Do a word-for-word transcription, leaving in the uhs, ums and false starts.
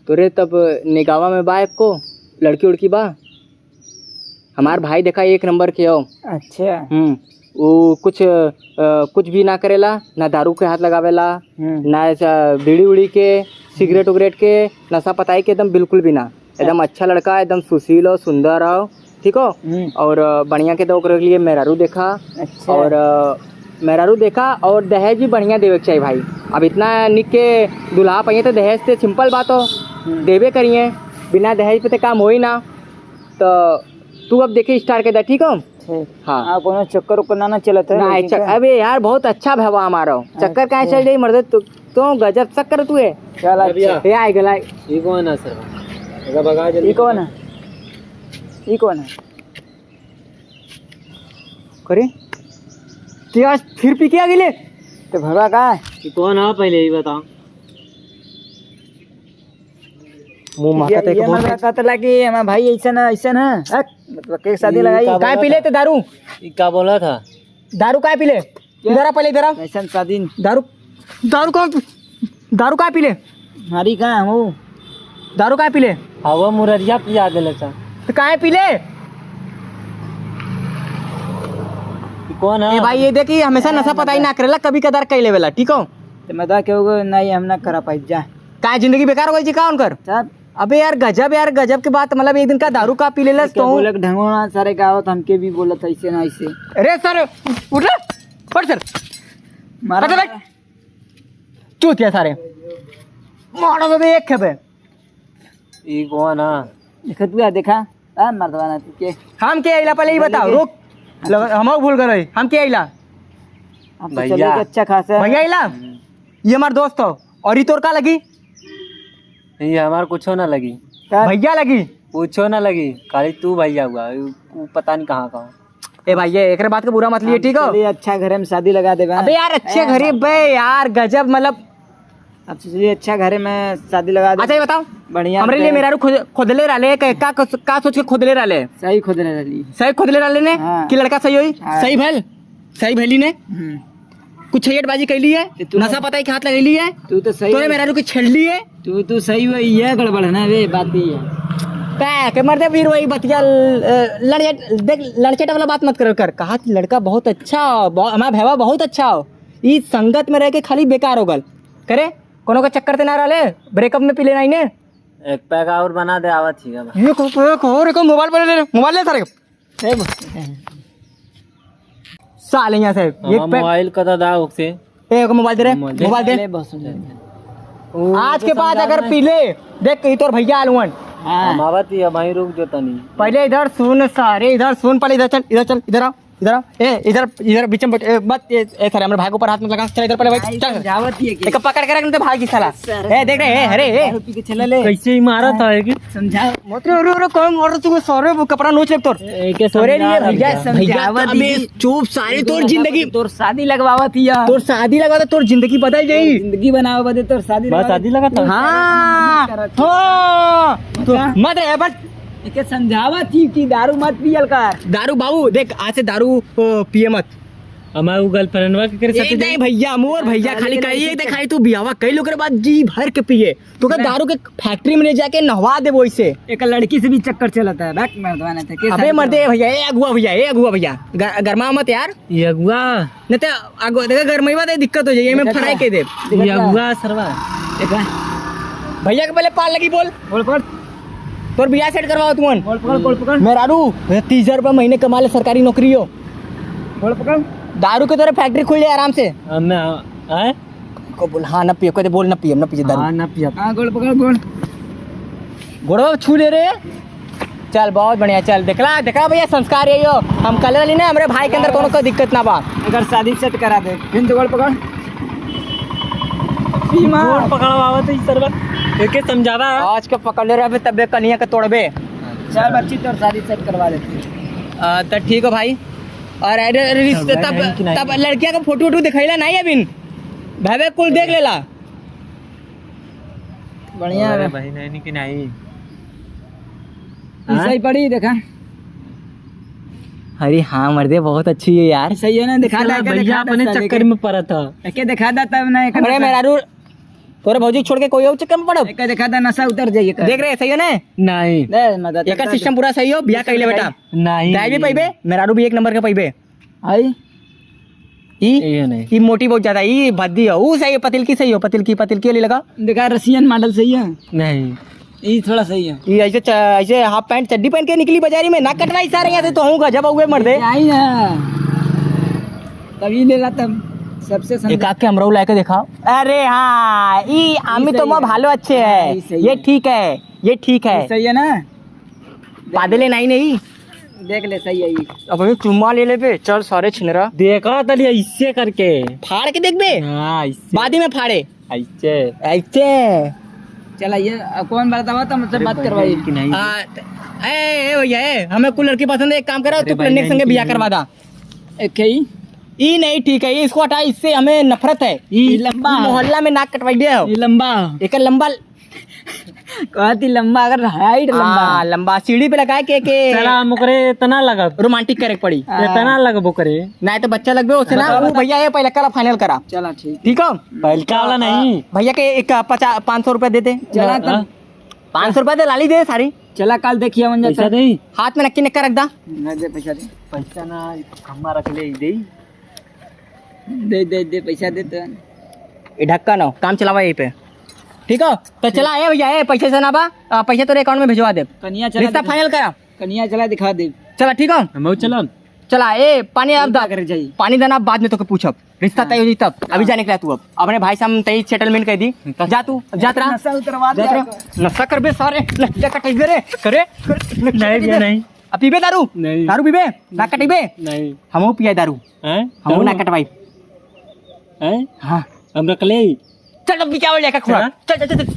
तोरे तब निगावा में बा एको लड़की उड़की बा? हमार भाई देखा एक नंबर के हो। अच्छा। हम्म। वो कुछ, अ, कुछ भी ना करेला, ना दारू के हाथ लगावेला, हम्म। ना ऐसा बीड़ी उड़ी के, सिगरेट उगरेट के, नशा पताई के एकदम बिल्कुल भी ना। एकदम अच्छा लड़का, एकदम सुशील हो, सुंदर हो, ठीक हो? हम्म। और, अ, बढ़िया के तो ओकरे लिए मेहरारू देखा। अच्छा। और, अ, मेहरारू देखा और दहेज भी बढ़िया देवे के चाहिए भाई। अब इतना निक के दुल्हा पाइए तो दहेज से सिंपल बात हो, हम्म। देवे करिए, बिना दहेज पे तो काम हो ही ना। तो तू अब देखी start कर दे, ठीक हो? ठीक। हाँ। हाँ, कोनो चक्कर उक्कर ना, ना चलत है ना, लड़की चक-, का? अबे यार, बहुत अच्छा भवा हमारा। चक्कर काहे अच्छा। चल जाई मर्दे, तू तो गजब चक्कर तू है। चल, अच्छा। ये आए गला। ई कौन है सर? एका भगा जल्दी। ई कौन है? ई कौन है? करे? ते आज फिर पी के आ गेले? तो भगा का? ई कौन है पहले ई बताओ। मुंह महकत है ये कबूतर। मजा कहत ला कि हमार भाई ऐसा ना, ऐसा ना, हट, मतलब के शादी ई लगाई। का काहे बोला पीले था? ते दारू? ई का बोला था? दारू काहे पीले? क्या? इधर आ पहले, इधर आ। कैसन शादी? दारू, दारू का, दारू काहे पीले? हरी का हो? दारू काहे पीले? हवा मुररिया पिया देले था। तो काहे पीले? ई कौन है? ए भाई, ये देखी, हमेशा नशा पताई ना करेला, कभी कदार कई लेवेला, ठीक हो? तो मजा के होगो, नहीं, हम ना करा पाइब जा। का जिंदगी बेकार हो गई जी का उनकर? तब? अबे यार गजब, यार गजब के बात, मतलब एक दिन का दारू का पी लेलस तो बोले ढंगो ना सारे गावत हमके भी बोलत ऐसे ना ऐसे। अरे सर, उठ ले, उठ सर। मारा। उठ ले। चूतिया सारे। मारो बे एक खेपे। ई कौन है? देखत हुआ देखा। आ, मर्दवा ना तू के। हम के आइला, पहले ई बताओ, रुक। लग-, हम भूल गए, हम के आइला? हम तो भैया। चलिए अच्छा खासा। भैया आइला? हम्म। ये हमार दोस्त हो। और ई तोर का लगी? ये हमार कुछो ना लगी। का? भैया लगी? कुछो ना लगी, खाली तू भैया हुआ, उ, उ पता नहीं कहाँ का। ए भाई, ये एकरे बात को बुरा मत लिए, हम ठीक हो? चलिए अच्छा घरे में शादी लगा देबा। अबे यार, अच्छे ए, घरे बे यार, गजब, मतलब। अब चलिए अच्छा घरे में शादी लगा दे। अच्छा, ये बताओ, बढ़िया हमरे लिए से। मेहरारू खुद, खुदले रहले, का, का, का सोच के खुदले रहले? सही खुदले रहली। सही खुदले रहले ने? हाँ। कि लड़का सही होई? हाँ। सही भैल? सही भैली ने? हम्म। कुछ छेड़बाजी कैली है, कि तू नशा पताई के हाथ लगैली है, तू तो सही तोरे है। मेहरारू के छेड़ली है। तू, तू सही हुआ, ये गड़बड़ है ना, वे बात ही है। पै, के मर्दे फिर वही बतिया, ल-, लड़े, देख, लड़चट वाला बात मत कर, कर। कहा कि लड़का बहुत अच्छा हो, बहु-, हमारा भैया बहुत अच्छा हो। ई संगत में रह के खाली बेकार हो गल। करे, कोनो का चक्कर ते ना रहले, breakup में पी लेना इन्हें। एक पैक और बना दे, आवत ही अब। एक, एक और, एक और mobile पर ले, mobile ले सारे। ए, ब-, साले यहाँ से, ये हमारा पे- मोबाइल का दादा ओकसे। ए, ओके मोबाइल दे रे, मोबाइल दे। मोबाइल दे। ले, बस, ले। ओ, आज तो के बाद समझा अगर नहीं। पी ले, देख, ई तोर भैया आलून। हाँ। हम आवत ही, अब वहीं रुक जो तनी। पहले इधर सुन सारे, इधर सुन, पहले इधर चल, इधर चल, इधर आ, इधर आ। ए, इधर, इधर बीच में बैठ, ए, मत, ए, ए, सारे, हमारे भाई के ऊपर हाथ मत लगा। चल, इधर पहले बैठ, भाई, चल। समझावत ही है कि एक पकड़ के रख, नहीं तो भाग की साला। सर, ए, देख रहे, ए, अरे, ए। दारू पी के चला ले। कैसे ही मारा था, है कि? समझा। मत रे, रे, रे, कौन मार रहा तू? सारे वो कपड़ा नोच ले तोर। ए, के तोरे समझा लिए रहा भैया, है? भैया, समझावत अबे ही। चुप सारी तोर जिंदगी। तोर शादी लगवावत ही यार। तोर शादी लगवा तो तोर जिंदगी बदल जाई। जिंदगी बनावे बदे तोर शादी बस लगवा शादी दे। लगा था। हाँ। मत करत। हाँ। तो का? मत रहे बस। एके समझावत ही कि दारू मत पियल कर। दारू बाबू देख, आज से दारू, ओ, पिए मत। हमार उ girlfriendवा के करे ए, साथे नहीं जाई? भैया, मोर भैया दारू खाली के कहिए नहीं देखाई तू बियावा कई लोग के बाद जी भर के पिए। तो का ना। दारू के factory में ले जाके नहवा देबो इसे। एक लड़की से भी चक्कर चलता है, बैक मर्दवा ने थे, के अबे शादी मर्दे करवा? भैया, ए अगुआ भैया, ए अगुआ भैया, ग-, गरमा मत यार। ये अगुआ। नहीं तो अगुआ, देखा गरमैबा तो दिक्कत हो जाई, ये में देखा fry था? के दे। देखा ये था? अगुआ सरवा। देखा? भैया के पहले पार लगी बोल। बोल, बोल। तोर बियाह set करवाओ तुमन। गोड़ पकड़, गोड़ पकड़। मेहरारू, तीस हजार रुपया महीने कमा ले, सरकारी नौकरी हो। गोड़ पकड़। दारू के तोरे factory खुल जाए आराम से। हाँ, मैं, हाँ, हैं? को बोल, हाँ, ना पिए, को दे बोल, ना पिए, ना पिए दारू। हाँ, ना पिए। हाँ, गोड़ पकड़, गोड़। गोड़वा छू ले रे। चल, बहुत बढ़िया, चल, देखला, देखला भैया, संस्कार यही हो। हम कले रहली ना, हमरे भाई के अंदर कोनो कोई दिक्कत ना बा। अगर शादी set करा दे, फिर तो गोड़ पकड़। गोड़ पकड़वावत है ई सरवा। एके समझावा। आज के पकड़ले रहबे तबे कनिया के तोड़बे। चल बच्ची, तोर शादी set करवा देती है। आ, त ठीक हो भाई। और अरे, अरे, रिश्ते तब, तब लड़किया का photo वोटो दिखैला नहीं अबिन? भवे कुल देख लेला। बढ़िया है। बहिन है कि नहीं? ई सही पड़ी, देखा। अरे हाँ मर्दे, बहुत अच्छी है यार। सही है ना, देखा साला दा, भैया देखा दा, अपने चक्कर में पड़ा था। एके देखा दा तब ना, एक अरे मेहरारू, तोरे भौजी छोड़ के कोई और चक्कर में पड़ब? एका देखा था, नशा उतर जाइए का। देख रहे, सही है ना? नहीं। दे, मदद एकर कर system दे। पूरा सही हो, बियाह कर ले बेटा। नहीं। दाई भी पइबे, मेहरारू भी एक नंबर के पइबे। आई? ई? ये नहीं। ई मोटी बहुत ज्यादा, ई भद्दी हो। ऊ सही हो, पतिलकी सही हो, पतिलकी, पतिलकी वाली लगा। देखा, Russian model सही है। नहीं। ई थोड़ा सही है। ई ऐसे च-, ऐसे half pant चड्डी पहन के निकली बाजारी में, ना कटवाई सारे यहाँ से, तो हूँ गजब हुए मर्दे। आई ना। तभी ले रहा तब सबसे एक सुंदर। आके हमरो लाके दिखाओ। अरे हाँ, ई आमी तो सही मोर है। भालो अच्छे हाँ, है। ई सही ये है। ठीक है, ये ठीक है। ई सही है ना? पादले नहीं, नहीं। देख ले, सही है ई। अब हमें चुम्मा ले लेबे, चल सारे छिनरा। देखा तली ऐसे करके। फाड़ के देखबे? हाँ, ऐसे। बाद में फाड़े। ऐसे। ऐसे। चला ये, अब कौन बतावा तो मुझसे अरे बात भैया, करवाई। कि नहीं? आ, ए, ए भैया, ए, हमें कुल लड़की पसंद है, एक काम करा, अरे तू भाई, कन्या के संगे नहीं, बियाह नहीं। करवा दा। एक है ई? ई नहीं ठीक है, इसको हटा, इससे हमें नफरत है। ई लंबा है। मोहल्ला में नाक कटवाई दे हो। ई लंबा। एक लंबा कहती लंबा, अगर height लंबा। हाँ, लंबा सीढ़ी पे लगाए के, के चला, हम ओकरे इतना लगब। Romantic करे के पड़ी। हाँ। इतना लगबो करे। नहीं तो बच्चा लगबे उससे ना। बता, वो बता। भैया, ये पहले करा, final करा। चला, ठीक। ठीक हो? पहलका वाला नहीं। भैया के एक पचास, पाँच सौ रुपया दे दे। चला, हाँ। कल। पाँच सौ रुपया दे, लाली दे सारी। चला, कल देखिए, मन पैसा जाता। दे। हाथ में नक्की नक्का रख दा। ना दे, पैसा दे। पैसा ना, हमारा रख ले, दे। दे, दे, दे, पैसा दे तो। ये ढक्का ना, काम चलावा यहीं पे। ठीक हो? तो चला, ए भैया, ए, पैसे से ना बा, आ, पैसे तोरे account में भिजवा दे। कनिया चला रिश्ता दिखा। Final करा। कनिया चला दिखा दे। चला, ठीक हो? हम चलन। चला, ए, पानी अब दा। करे जाई। पानी देना, बाद में तोके पूछब। रिश्ता हाँ। तय हो जाई तब। अभी हाँ। जाने के लिए तू अब। अपने भाई से हम तय settlement कर दी। जा तू, जात रहा। नशा उतरवा दे। जात रहा। नशा करबे सारे, नशा कटेबे रे। करे। नहीं, नहीं। अब पीबे दारू? नहीं। दारू पीबे? ना कटेबे? नहीं। हमहू पिया दारू। हैं? हमहू ना कटवाई। हैं? हाँ। हम रख ले। चल, अब क्या हो जाएगा, खुड़ा? चला। चल, चल, चल, चल।